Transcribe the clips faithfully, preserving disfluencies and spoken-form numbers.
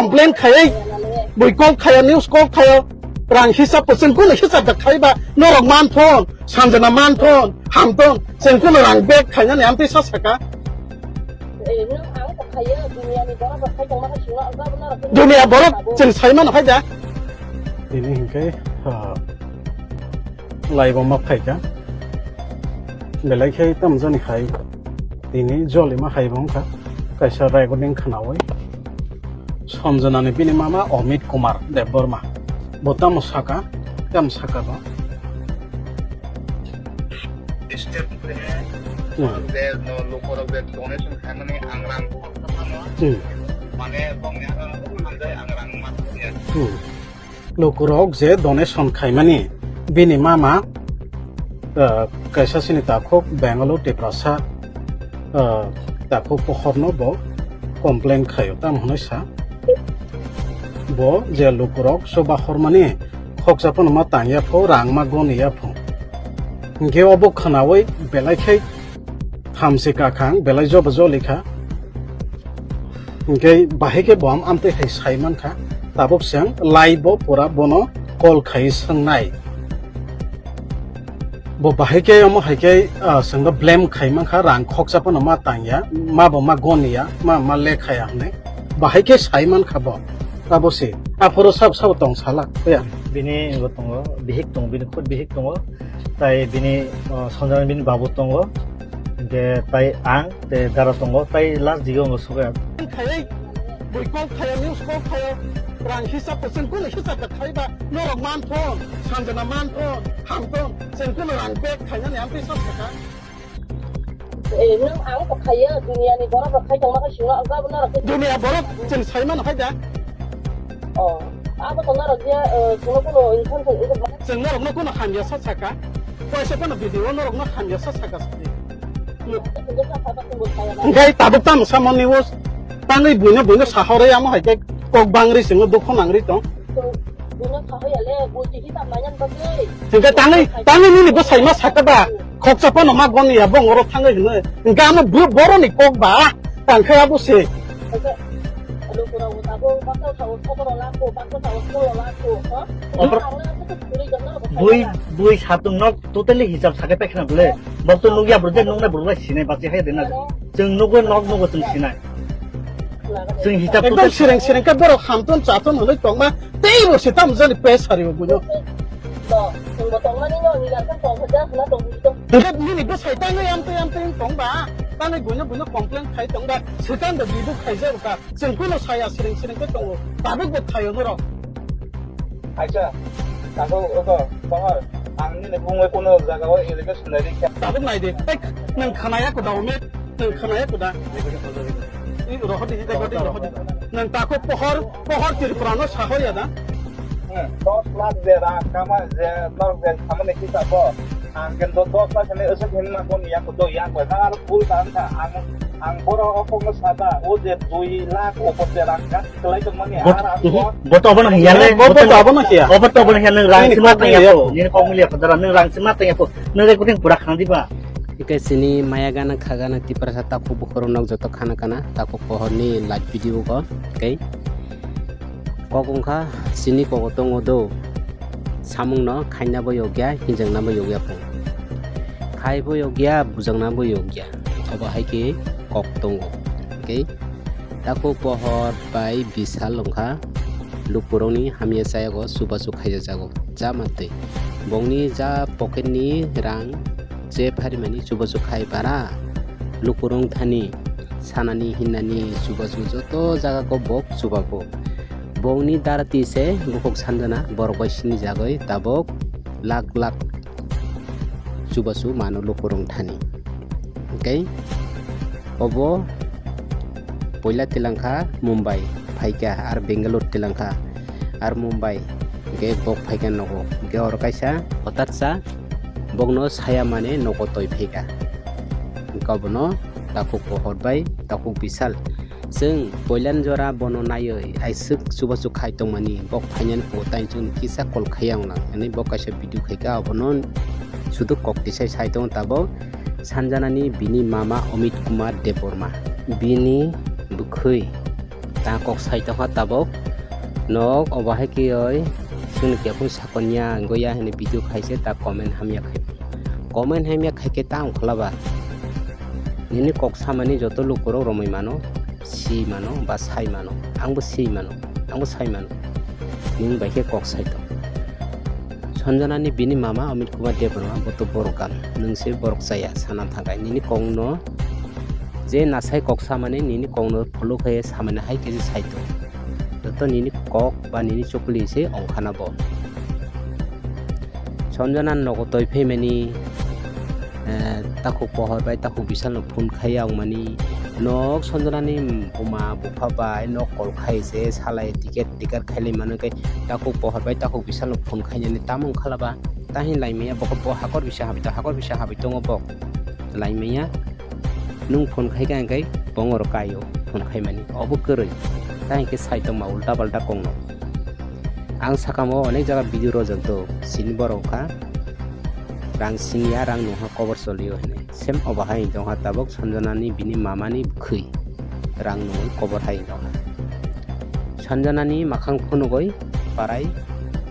Complain khaiwi, bui call khaio, news call khaio, rang hisab bo chwng kunu hisab da khaiba, norok manthon, Sanjana manthon, hamthon, chwng kunu rang back khainani amtwi sa saka. Dunia borok chwng sai mano hai da. Tini hinkhe, ah, Laiboma phaikha. Belai khe tamjani hai tini jolima hai bo wngkha. Kaisa recording khwnawi Sanjanani bini mama Amit Kumar Debbarma. Bo tamo saka, tamo saka bo. Step Hmm. Lukurok je donation khaimani ang rang Hmm. Mane bongni ang rang manjai ang rang manjai. Hmm. Lukurok je donation khaimani bini mama, ah, kaisa sini takhuk Bangalore Tiprasa, ah, takhuk pohorno bo complain khaio, tamo hwnwi sa. Bo je lukurok chuba hormani khoksa phano ma tangya pho, rang ma goniya pho. Hinkhe obo khwnawi belai khai thamsi kakhang belai joba jolikha. Hinkhe bahai khe bo am amtwi hai sai mankha. Tabuk se ang live bo pura bono call khai swngnai. Bo bahai khe omo hai khe, ah, chwngno blame khai mankha, rang khoksa phano ma tangya, ma bo ma goniya, ma, ma lekhaya hwnwi. Bahai khe sai mankha bo. Abo se. Aphuru sab sabo tong sala. Ya. Bini bo tongo, bihik tongo, bini khud bihik tongo. Tai bini, ah, Sanjana bini babu tongo. Hinkhe tai ang, tai dara tongo, tai last digo wngkha sokya. Khai, bui call khayo, news call khayo, rang hisab bo chwng kunu hisab da khaiba, norok manthon, Sanjana manthon, hamthon, chwng kunu rang back khainani amtwi sa saka. Eh, nwng ang kok khaiyo, duniani borok rok khai tongma khe sino, ang gabon norok khe Dunia borok chwng sai mano hai da. Oh, abo to norok je, eh, kuno kuno insan khe wngkha. Chwng norokno kuno hamya sa saka. Kaisa phano video norokno hamya sa saka sidi. Hwnkhe tabuk tamo samani o tangwi buino buino sahorwi amo hai khe kok bangri chwngno dukhu nangri tong. Hwnkhe tangwi tangwi nini bwsai ma saka ba khoksa phano ma goni ya bong oro thangwi hwnwi. Hwnkhe amo boroni kok ba tangkhe abo se. Bui, bui satung nok totally hisab sakai paikha na bole. Bok to nugya bro, je nungnai bro bai sinai basi hai de na. Chwng nugwi nok nugo chwng sinai. Chwng hisab ekdom totally sireng sireng khe borok hamton chaton hwnwi tongma tei bo se tamo jani pes sari bo buino. Nini bwsai tangwi amtwi amtwi tongba tangwi buino buino complain khai tongba swkang da bibu khaijak ka. Chwng kuno saya sireng sireng khe tongo. Tabuk bo thaio norok. Acha, tabuk oko, pohor, ang nini bumui kuno jaga o allegation nai rikha. Tabuk nai di. Tek, nwng khanaya kuda, Omet, nwng khanaya kuda. I rohodi, i rohodi, rohodi. Nwng tako pohor, pohor Tripura no sahoya da. Hmm, dos lakh je rang kama je norok je khamani hisab bo. Ang khe do-, dos lakh hinwi aswk hinwi ma boni yak do yak bai ma aro bul ta wngkha. Ang, ang borok o kokno saba, o je dui lakh opor je rang gasi kwlai tongmani, Bot-, ar ang mhm. Bo to abono hiya le, Bo, bo to abono hiya. Bo to abono hiya, nwng rang Nini sima kok tang ya milia ko, ko. Nini kok milia ko, dara nwng rang sima tang ya ko, nwng reko ting pura khang diba. Ike sini maya gana kha gana Tiprasa takhuk bukhoro nok joto khana kana, takhuk pohor ni live video ko, tei kok wngkha sini kok tongo do. Samung no khaina bo yokya, hinjakna bo yokya phung. Khai bo yokya, bujakna bo yokya. Obo hai khe kok tongo. Tei takhuk pohor bai bisal wngkha lukurokni hamya chayago chubachu khaijajago. Cha mantwi bongni ja pocket ni rang je pharimani chubachu khai bara lukurok thani sanani hinnani chubachu joto jagao bok chubago. Bongni darati se bukhuk sanjana borok bai sinijagwi tabuk lak lak chubachu mano lukurok thani. Hwnkhe obo poila tilangkha Mumbai phaikha ar Bangalore tilangkha ar Mumbai hwnkhe bok phaikha nogo. Hwnkhe oro kaisa hotatsa bokno saya mane nogo toi phaikha. Hwnkhe obono takhuk pohor bai takhuk bisal. Chwng poilani jora bono naiwi aiswk chubachu khai tongmani, bok phainani phuo tei chwngno kisa call khaiya wngna hwnwi bo kaisa video khaikha, abono sudu kok tisai sai tongo tabuk sanjanani bini mama Amit Kumar Debbarma. Bini bwkhwi Ta kok sai tongkha tabok. Nok obo hai khe oi chwngno khe phung sakon ya wngwi ya hwnwi video khai se ta comment hamya khai. Comment hamya khai khe ta wng khlaba. Nini kok samani joto lukurok romwi mano, si mano ba sai mano. Angbo si mano, angbo sai mano. Nini bai khe kok sai tong. Sanjana ni bini mama Amit Kumar Debbarma bo to borok gan. Nwng se borok chaya sana thangkai. Nini kok no je nasai kok samani nini kok no follow khai samani hai khe sai tong. Joto nini kok ba nini chukli se ongkhana bo. Sanjana nogo toi phaimani, eh, takhuk pohor bai takhuk bisal no phone khai ya wngmani. Nok Sanjana ni buma bupha bai nok call khai se salai ticket ticket khailai mano khe takhuk pohor bai takhuk bisal no phone khainani tamo wngkha laba. Tahin laimaya bokol bo hakor bisa habai to hakor bisa habai tongo bok laimaya. Nwng phone khai kha hwnkhe bongor kaio phone khaimani obo kwrwi. Ta hinkhe sai tongma ulta palta kokno. Ang sakamo onek jaga video rojak do sini borok kha rang singya rang nungha kobor cholio hwnwi. Sem obo hai tongkha tabok Sanjanani bini mamani bwkhwi rang nungwi kobor hai tongkha. Sanjanani makhang phunugwi parai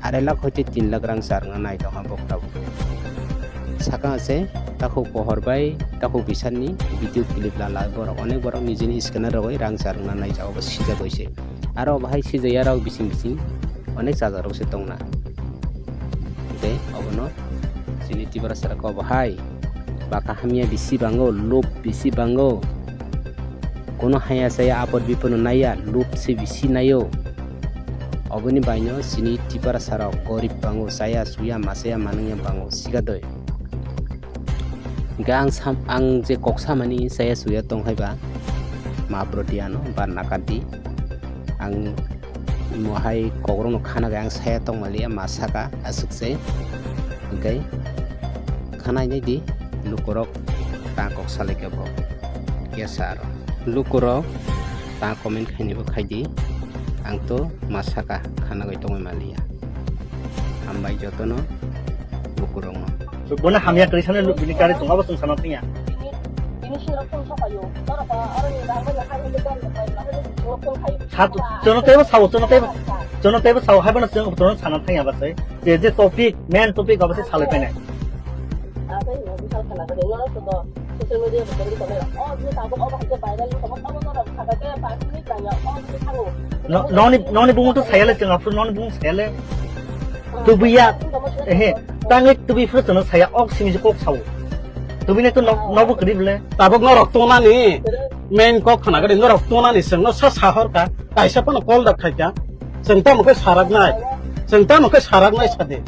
arai lakh hoite tin lakh rang charwna nai tongkha bok tabok. Saka se takhuk pohor bai takhuk bisani video clip lala borok onek borok nijini scanner rogwi rang charwna nai jago bo sijagwi se. Aro bahai sijaya rok bising bising onek chajakrok se tongna. Tei obono chini Tiprasa rok obo hai baka hamya bisi bango, lob bisi bango. Kono haya saya apod bipodno naiya, lob se bisi naio. Oboni baino chini Tiprasa rok gorib bango, chaya suya masaya manungya bango, sigadoi. Hingke ang sam-, ang je kok samani saya suya tong hai ba, ma brodi ano, ba nakardi. Ang imo hai kokrokno khana khe ang saya tong maliya, ma saka aswk se. Hingke khana nai di, lukurok ta kok salai khe bo. Kesa aro. Lukurok ta comment khaini bo khai di. Ang to ma saka khana khe tongwi maliya. Hambai jotono lukurokno. Bono hamya kwrwi sanai bini gari tongo, abo chwng sana thangya. Sa-, chwngno teibo sao, chwngno teibo, chwngno teibo sao, haibono chwng chwngno sana thangya bwsai. Je, je topic, main topic abo se salai phainai. No, noni, noni bumung to sayale chwng aphuru noni bumung sayale. Tubuya, ehe, tangwi tubi phuru chwngno saya, ok simi je kok sao. Tubini to nok, nokbo kwrwi bwle. Tabuk norok tongnani main kok khna gari norok tongnani chwngno sa sahor ka, kaisa phano call da khai ka. Chwng tamo khe sarak nai, chwng tamo khe sarak nai sadi.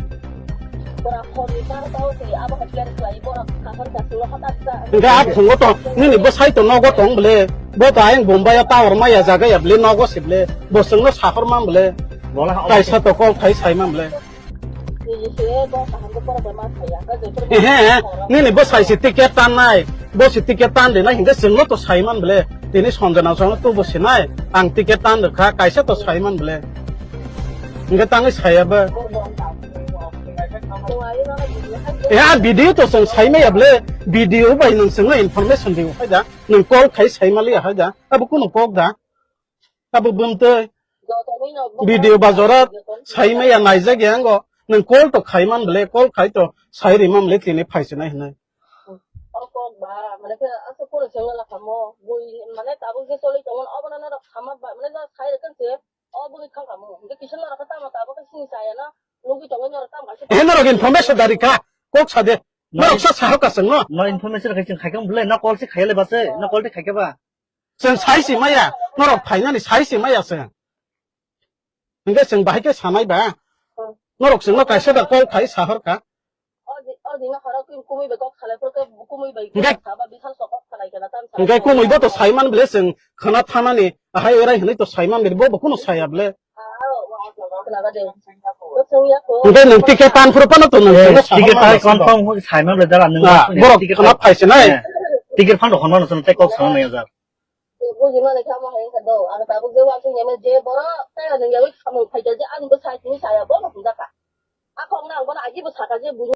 Hingke a phungo to nini bwsai to nogo tong bwle, bo to ayang Bombay o tower maya jaga ya bwle, nogo se bwle, bo chwngno sahor man bwle, kaisa to call khai sai man bwle. Ehe, nini bwsai se ticket tan nai, bo se ticket tan de nai, hingke chwngno to sai man bwle, tini Sanjana chwngno to bo se nai, ang ticket tan rwkha, kaisa to sai man bwle. Hingke tangwi saya bo. Eh, a video to chwng sai maya bwle, video bai nwng chwngno information di hai da, nwng call khai sai maliya hai da, abo kunu kok da, abo bumtwi video ba jora sai maya naijak ya ngo, nwng call to khai man bwle, call khai to sai ri man bwle tini phai se nai hinai. O kok ba, mane khe aswk phone chwngno lakhamo, bui, mane tabuk je choli tongmani, obono norok sama ba, mane jora sai rwkha se, o bui thangkamo, hingke kisa norok khe tamo tabuk khe sini chaya no, nugui tongwi norok tamo kaisa. Ehe norok information dari kha, kok sa de. Norok sa sahok ka chwngno. No information khai chwng khai khe bwle, no call se khai le ba se, no call de khai khe ba. Chwng sai si maya, norok phainani sai si maya chwng. Hingke chwng bahai khe sanai ba. Norok chwngno kaisa da call khai sahor ka. Hingke, hingke kumui bo to sai man bwle chwng khna thanani, ahai erai hinui to sai man bwle, bo bo kunu saya bwle. Hingke nwng ticket tan phuru phano to nwng Eh, chwngno ticket sahor tai ma confirm hoi sai man bwle dara nwng Ah, borok ticket khna phai se nai. Eh, ticket phano hon mano chwng tei kok sana nai jar. Buji mani khe amo hai wngkha do, ang tabuk je uansuk ya mani je borok tei ani yaui samung phaikha je ani bwsai tini saya bono hwnjakha. A kokno ang bono agi bwsakha je buji.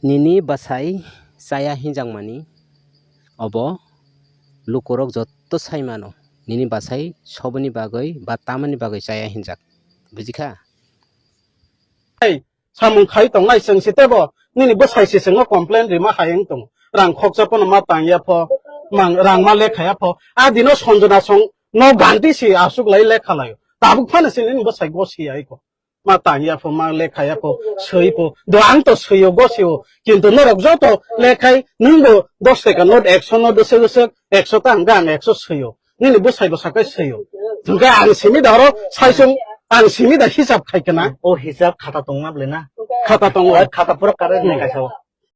Nini bwsai chaya hinjakmani obo lukurok jotto sai mano. Nini bwsai soboni bagwi ba tamani bagwi chaya hinjak. Bujikha? Samung khai tongnai chwng si tebo nini bwsai si chwngo complain rima hai wng tongo. Rang khoksa pono ma tang ya pho, mang rang ma lekha ya pho. A dino Sanjana song no ganti si asuk lai lekha laio. Tabuk phano si nini bwsai go si ai ko. Ma tang ya pho, ma lekha ya pho, swi pho. Do ang to swi o, go si o. Kintu norok joto lekhai nwng bo dos taka note, ekso note se se, ekso ta hwnkhe ang ekso swi o. Nini bwsai bwsa kai swi o. Hwnkhe ang simi da oro saisung, ang simi da hisab khai kana. O hisab khata tongma bwle na? Khata tongo. Khata pura kare nai kaisa o.